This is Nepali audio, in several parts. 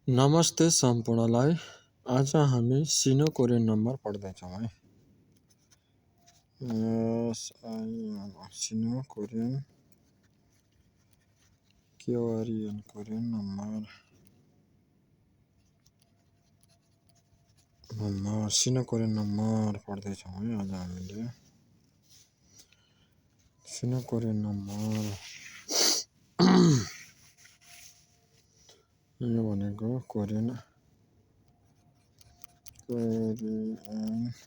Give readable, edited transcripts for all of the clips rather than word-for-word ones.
नमस्ते सम्पूर्णलाई। आज हामी सिनो कोरियन नम्बर पढ्दैछौँ है। सिनो कोरियन कोरियन नम्बर सिनो कोरियन नम्बर पढ्दैछौँ है। आज हामीले सिनो कोरियन नम्बर यो भनेको कोरियन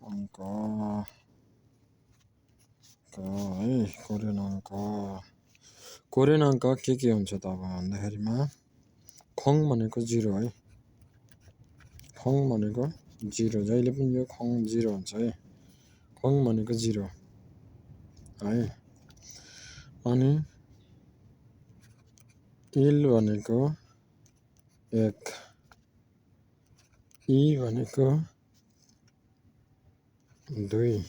अङ्क है। कोरियन अङ्क के हुन्छ त भन्दाखेरिमा खङ भनेको 0 है। खङ भनेको 0, जहिले पनि यो खङ 0 हुन्छ है। खङ भनेको 0 है। अनि इल भनेको 1, इ भनेको 2,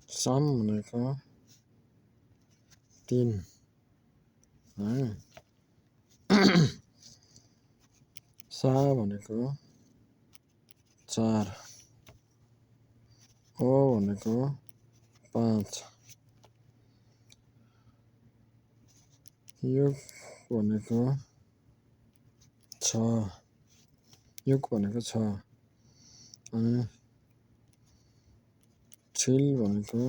सम भनेको 3 है। सा भनेको 4, ओ भनेको 5, युग भनेको 6, अनि छिल भनेको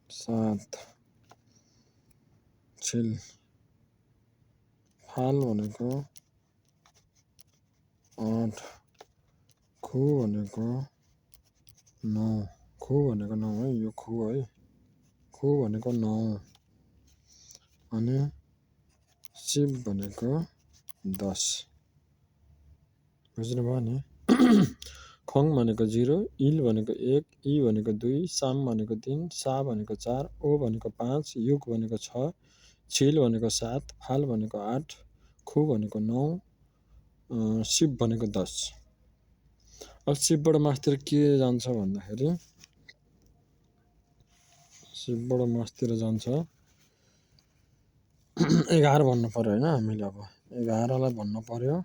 7, छिल। फाल भनेको 8, खु भनेको 9, है। यो खु है। खु भनेको 9, अनि सिप भनेको 10। बुझ्नुभयो नि। खङ भनेको 0, इल भनेको 1, इ भनेको 2, साम भनेको 3, सा भनेको 4, ओ भनेको 5, युग भनेको 6, छिल भनेको 7, फाल भनेको 8, खु भनेको 9, सिप भनेको 10। अब सिपबाट मासतिर के जान्छ भन्दाखेरि सिपबाट मासतिर जान्छ 11 भन्नु पर्यो हैन। हामीले अब 11 लाई भन्नु पर्यो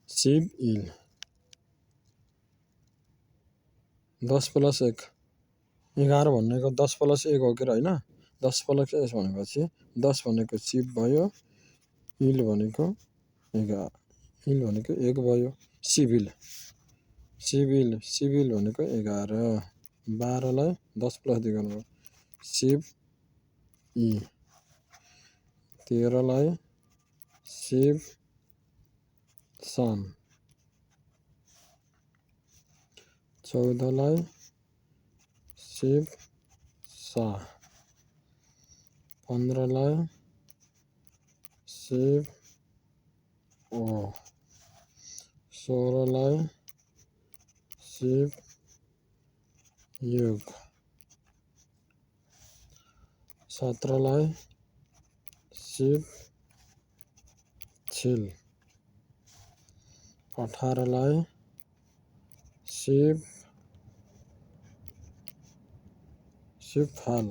सिप इल 10 + 1 11 भनेको 10 + 1 हो कि हैन। 10 + 1 भनेपछि 10 भनेको सिप भयो, इल भनेको 1 भयो। सिभिल भनेको 11, 12 लाई 10 + 2 गर्नु सिप इ, 13 लाई सिप सम, 14 लाई सिप सा, 15 लाई सिप ओ, 16 लाई सिप युग, 17 लाई सिप छिल, 18 लाई सिप फाल,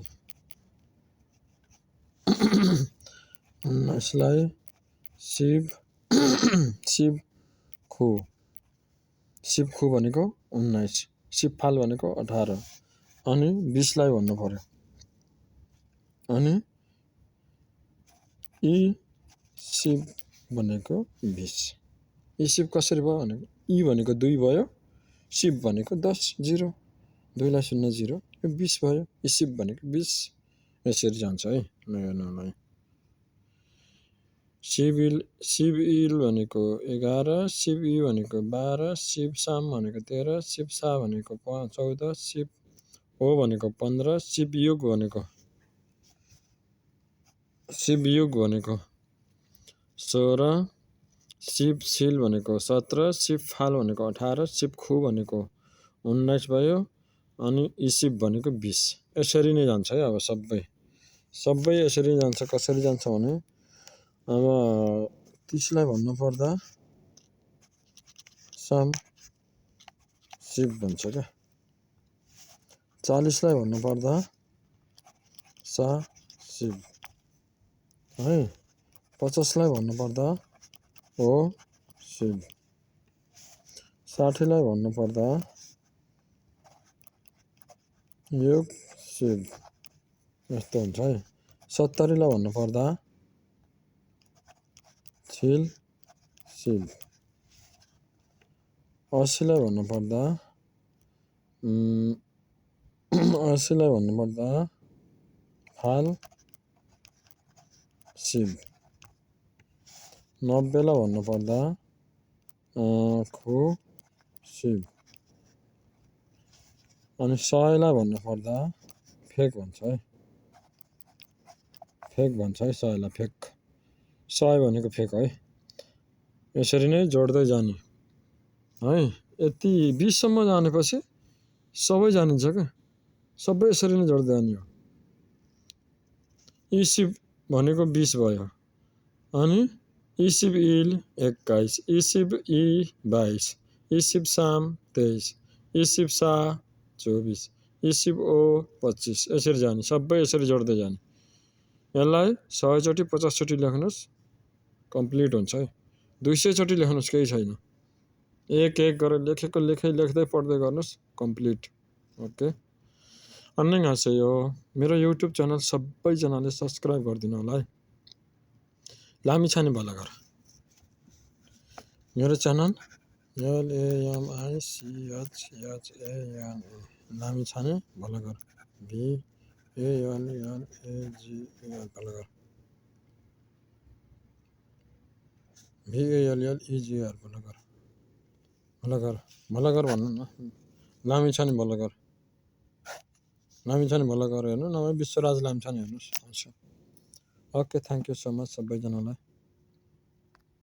19 लाई सिप खु। सिप खु भनेको 19, सिप फाल भनेको 18, अनि 20 लाई भन्नु पर्यो। अनि इ सिप भनेको 20। इ सिप कसरी भयो भनेको इ भनेको 2 भयो, सिप भनेको 10, 0, 2 लाई 0, 0, यो 20 भयो। इ सिप भनेको 20 यसरी जान्छ है। नयाँ सिप इल भनेको 11, सिप इ भनेको 12, सिप साम भनेको 13, सिप सा भनेको 14, सिप ओ भनेको 15, सिप युग भनेको 16, सिप छिल भनेको 17, सिप फाल भनेको 18, सिप खु भनेको 19 भयो, अनि इ सिप भनेको 20। यसरी नै जान्छ है। अब सबै यसरी जान्छ। कसरी जान्छ भने अब 30 लाई भन्नु पर्दा सम सिप भन्छ क्या। 40 लाई भन्नु पर्दा सा सिप, है। 50 लाई भन्नुपर्दा ओ शिव, 60 लाई भन्नुपर्दा युग शिव, यस्तो हुन्छ है। 70 लाई भन्नुपर्दा छिल शिव, 80 लाई भन्नुपर्दा 80 लाई भन्नुपर्दा फाल शिव, 90 लाई भन्नुपर्दा खु शिव, अनि 100 लाई भन्नुपर्दा फेक भन्छ है। फेक भन्छ है 100 लाई, फेक। 100 भनेको फेक है। यसरी नै जोड्दै जाने है। यति 20 सम्म जानेपछि सबै जानिन्छ क्या। सबै यसरी नै जोड्दै जाने हो। ई शिव भनेको 20 भयो, अनि ई शिव इल 21, ई शिव ई 22, ई शिव साम 23, ई शिव सा 24, ई शिव ओ 25, यसरी जाने। सबै यसरी जोड्दै जाने। यसलाई 100 चोटि 50 चोटि लेख्नुहोस्, कम्प्लिट हुन्छ है। 200 चोटि लेख्नुहोस्, केही छैन। एक गरेर लेखेको लेख्दै पढ्दै गर्नुहोस्, कम्प्लिट। ओके। अन्यङासेयो, मेरो युट्युब च्यानल सबैजनाले सब्सक्राइब गरिदिनु होला है। लामिछाने भलाघर मेरो channel LAMICHHANE, Lamichhane भलाघर, VALLAGER भलाघर, VALLEGR भलाघर, भलाघर भन्नु न। लामिछाने भलाघर, लामिछाने भलाघर हेर्नु, नभए विश्वराज लामिछाने हेर्नुहोस्। Okay, thank you so much सबैजनालाई।